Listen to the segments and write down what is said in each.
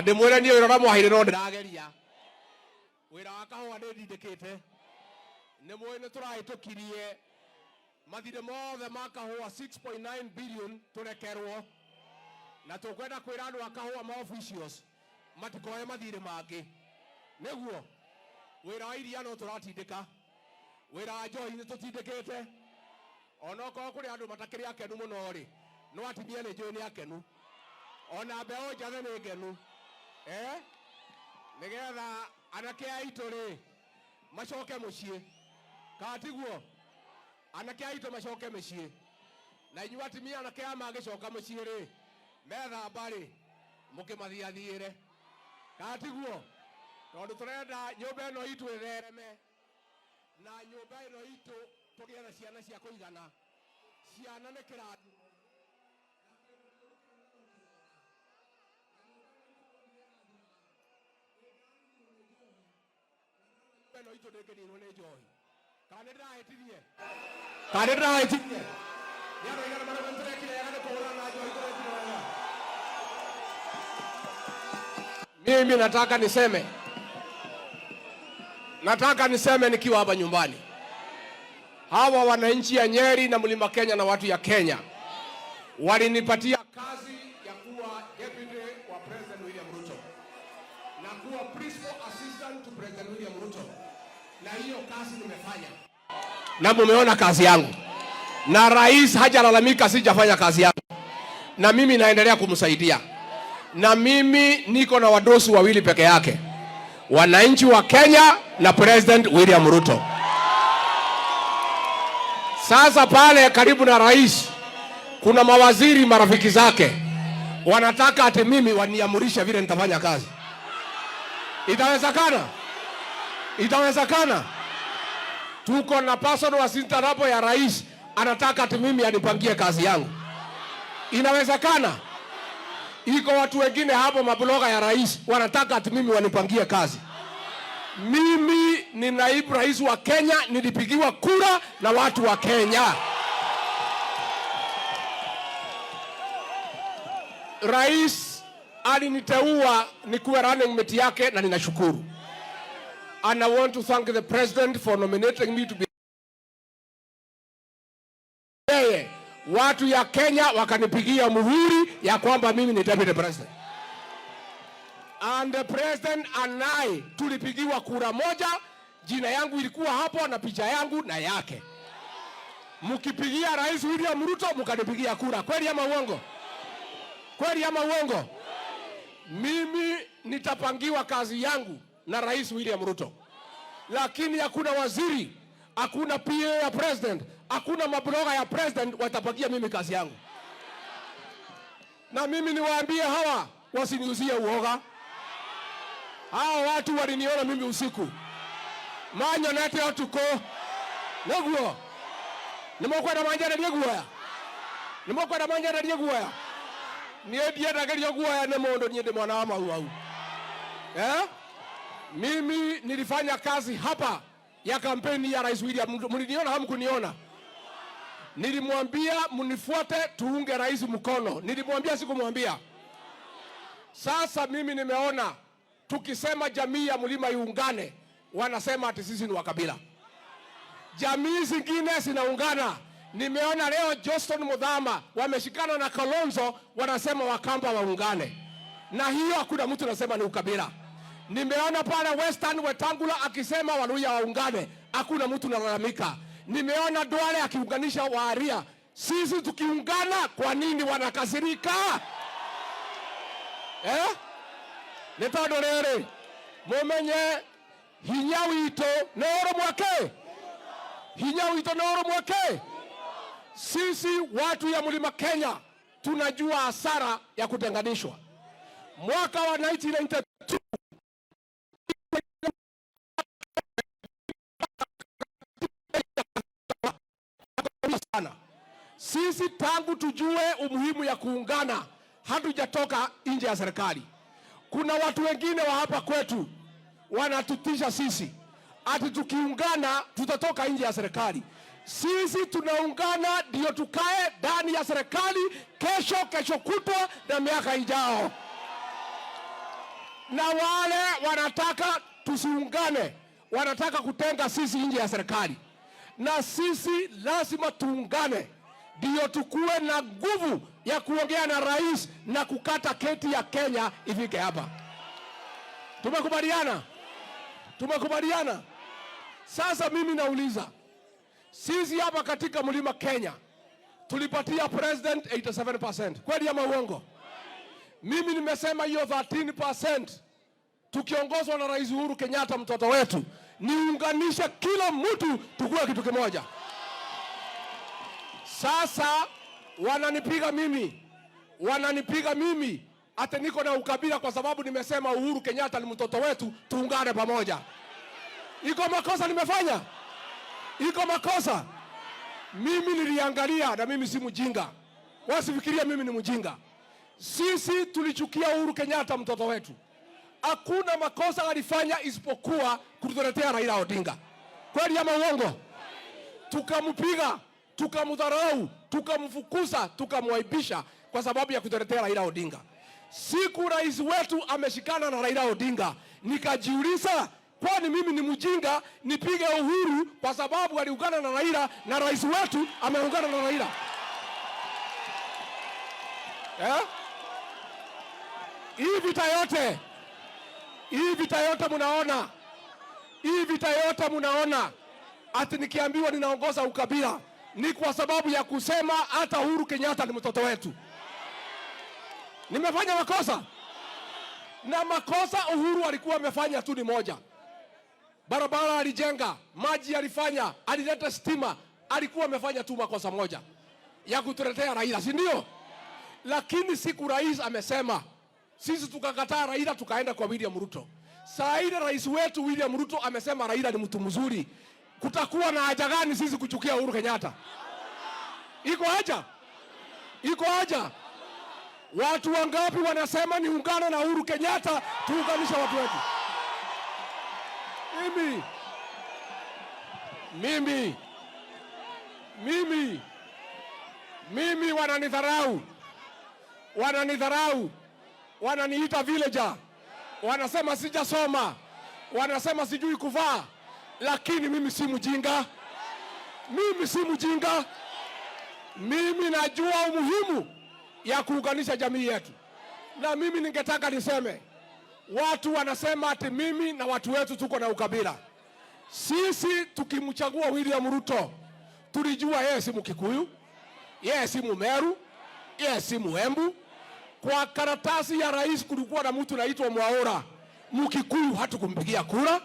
Ndĩmwĩre niĩ wĩra ũrĩa mwaheire no ndĩrageria. Wĩra wa kahũa nĩ ndindĩkĩte. Nĩ mũĩ nĩ tũrahĩtũkirie mathirĩ mothe ma kahũa 6.9 billion tũrekerwo. Na tũkwenda kwĩra andũ a kahũa ma officials matikoe mathirĩ mangĩ. Nĩguo wĩra wa iria no tũratindĩka. Wĩra wa njohi nĩ tũtindĩkĩte. Onokorwo kũrĩ andũ matakĩrĩ akenu mũno rĩ, no atumia nĩ njũĩ nĩ akenu. Ona mbeũ njathe nĩ ngenu. Eh? Nĩgetha anake aitũ rĩ macoke mũciĩ. Kana tiguo? Anake aitũ macoke mĩciĩ. Na inyuĩ atumia anake aya mangĩcoka mũciĩ rĩ, methamba rĩ, mũkĩmathiathiĩre. Kana tiguo? Tondũ tũrenda nyũmba ĩno itũ ĩthereme. Na nyũmba ĩno itũ tũgĩe na ciana cia kũigana. Ciana nĩ kĩrathimo. Nyũmba ĩno itũ ndĩngĩninwo nĩ njohi. Kana nĩ ndĩrahĩtirie? Kana nĩ ndĩrahĩtirie? Nĩ andũ aigana marauga nĩtũrekire wega nĩ kũhũrana na njohi tũrekire wega? Mimi nataka niseme, nataka niseme nikiwa hapa nyumbani, hawa wananchi ya Nyeri na Mlima Kenya na watu ya Kenya walinipatia kazi ya kuwa deputy wa President William Ruto na kuwa principal assistant to President William Ruto, na hiyo kazi nimefanya na mumeona kazi yangu, na rais hajalalamika sijafanya kazi yangu, na mimi naendelea kumsaidia. Na mimi niko na wadosi wawili peke yake, wananchi wa Kenya na President William Ruto. Sasa pale karibu na rais kuna mawaziri marafiki zake wanataka ati mimi waniamurishe vile nitafanya kazi. Itawezekana? Itawezekana? Tuko na personal assistant hapo ya rais anataka ati mimi anipangie kazi yangu. Inawezekana? Iko watu wengine hapo mabloga ya rais wanataka ati mimi wanipangie kazi. Mimi ni naibu rais wa Kenya, nilipigiwa kura na watu wa Kenya. Rais aliniteua nikuwe running mate yake na ninashukuru. And I want to thank the president for nominating me to be yeye. Watu ya Kenya wakanipigia muhuri ya kwamba mimi ni deputy president. And the president and I tulipigiwa kura moja, jina yangu ilikuwa hapo na picha yangu na yake. Mkipigia Rais William Ruto mkanipigia kura. Kweli ama uongo? Kweli ama uongo? Mimi nitapangiwa kazi yangu na Rais William Ruto. Lakini hakuna waziri, hakuna PA ya president, hakuna mabloga ya president watapangia mimi kazi yangu. Na mimi niwaambie hawa wasiniuzie uoga. Hawa watu waliniona mimi usiku. Manyonete utuko. Niguo. Nimukwenda manjarerie guoya. Nimukwenda manjarerie guoya. Niĩ ndiendagĩrio guoya nĩ mũndũ, niĩ ndĩ mwana wa mau au. Mimi nilifanya kazi hapa ya kampeni ya Rais William. Mliniona hamkuniona? Nilimwambia mnifuate tuunge rais mkono. Nilimwambia, sikumwambia? Sasa mimi nimeona tukisema jamii ya mlima iungane, wanasema ati sisi ni wakabila. Jamii zingine zinaungana. Nimeona leo Johnston Muthama wameshikana na Kalonzo, wanasema Wakamba waungane. Na hiyo hakuna mtu anasema ni ukabila. Nimeona pale Western Wetangula akisema Waluhya waungane, hakuna mtu analalamika. Nimeona Duale akiunganisha Waaria. Sisi tukiungana kwa nini wanakasirika? Nĩ tondũ rĩrĩ, mũmenye hinya witũ nĩ ũrũmwe kĩ? Hinya witũ nĩ ũrũmwe kĩ? Sisi watu ya Mlima Kenya tunajua hasara ya kutenganishwa. Mwaka wa 1992 sana. Sisi tangu tujue umuhimu ya kuungana hatujatoka nje ya serikali. Kuna watu wengine wa hapa kwetu wanatutisha sisi ati tukiungana tutatoka nje ya serikali. Sisi tunaungana ndio tukae ndani ya serikali kesho, kesho kutwa na miaka ijao. Na wale wanataka tusiungane, wanataka kutenga sisi nje ya serikali, na sisi lazima tuungane ndio tukuwe na nguvu ya kuongea na rais na kukata keki ya Kenya ifike hapa. Tumekubaliana? Tumekubaliana? Sasa mimi nauliza, sisi hapa katika mlima Kenya tulipatia president 87%, kweli ama uongo? Mimi nimesema hiyo 13% tukiongozwa na Rais Uhuru Kenyatta, mtoto wetu, niunganishe kila mtu tukue kitu kimoja. Sasa wananipiga mimi, wananipiga mimi ati niko na ukabila kwa sababu nimesema Uhuru Kenyatta ni mtoto wetu, tuungane pamoja. Iko makosa nimefanya? Iko makosa? Mimi niliangalia, na mimi si mjinga, wasifikiria mimi ni mjinga. Sisi tulichukia Uhuru Kenyatta mtoto wetu, hakuna makosa alifanya isipokuwa kutuletea Raila Odinga. Kweli ama uongo? Tukampiga, tukamdharau, tukamfukuza, tukamwaibisha kwa sababu ya kutuletea Raila Odinga. Siku rais wetu ameshikana na Raila Odinga, nikajiuliza, kwani mimi ni mjinga nipige Uhuru kwa sababu aliungana na Raila na rais wetu ameungana na Raila, eh? Hii vita yote, hii vita yote mnaona, hii vita yote mnaona, ati nikiambiwa ninaongoza ukabila ni kwa sababu ya kusema hata Uhuru Kenyatta ni mtoto wetu. Nimefanya makosa? Na makosa Uhuru alikuwa amefanya tu ni moja. Barabara alijenga, maji alifanya, alileta stima, alikuwa amefanya tu makosa moja ya kutuletea Raila, si ndio? Lakini siku rais amesema, sisi tukakataa Raila, tukaenda kwa William Ruto. Saa ile rais wetu William Ruto amesema Raila ni mtu mzuri, kutakuwa na haja gani sisi kuchukia Uhuru Kenyatta? Iko haja? Iko haja? Watu wangapi wanasema niungane na Uhuru Kenyatta tuunganishe watu wetu? Mimi mimi mimi mimi wananidharau, wananidharau, wananiita villager, wanasema sijasoma, wanasema sijui kuvaa, lakini mimi si mjinga, mimi si mjinga. Mimi najua umuhimu ya kuunganisha jamii yetu, na mimi ningetaka niseme, watu wanasema ati mimi na watu wetu tuko na ukabila. Sisi tukimchagua William Ruto tulijua yeye si Mkikuyu, yeye si Mumeru, yeye si Muembu. Kwa karatasi ya rais kulikuwa na mtu naitwa Mwaura Mkikuyu, hatukumpigia kura.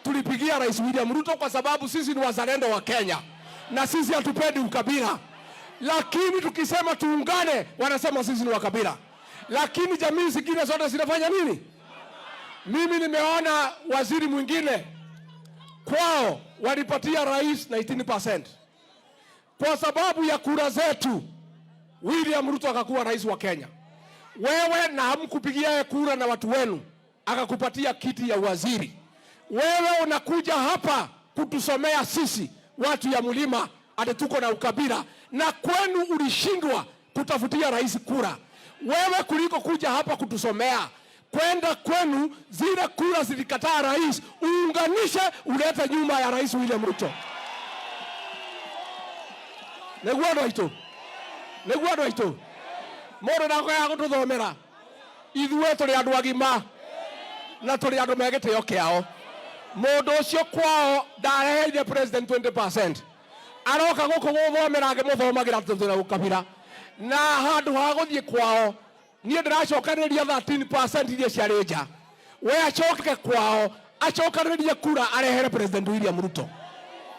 Tulipigia Rais William Ruto kwa sababu sisi ni wazalendo wa Kenya na sisi hatupendi ukabila. Lakini tukisema tuungane, wanasema sisi ni wakabila. Lakini jamii zingine zote zinafanya nini? Mimi nimeona waziri mwingine kwao walipatia rais 19% kwa sababu ya kura zetu. William Ruto akakuwa rais wa Kenya. Wewe na hamkupigia kura na watu wenu, akakupatia kiti ya waziri. Wewe unakuja hapa kutusomea sisi watu ya mlima ati tuko na ukabila, na kwenu ulishindwa kutafutia rais kura. Wewe kuliko kuja hapa kutusomea, kwenda kwenu, zile kura zilikataa rais, uunganishe ulete nyuma ya Rais William Ruto. Nĩguo andũ aitũ, nĩguo andũ aitũ, mũndũ ndakoya gũtũthomera, ithuĩ tũrĩ andũ agima na tũrĩ andũ me gĩtĩo kĩao. Mũndũ ũcio kwao ndareheire president 20%, aroka gũkũ gũthomera agĩmũthomagĩra tũtũra ũkabira, na handũ ha gũthiĩ kwao niĩ ndĩracokanĩrĩria 13% iria ciarĩ nja, we acoke kwao acokanĩrĩrie kura arehere President William Ruto.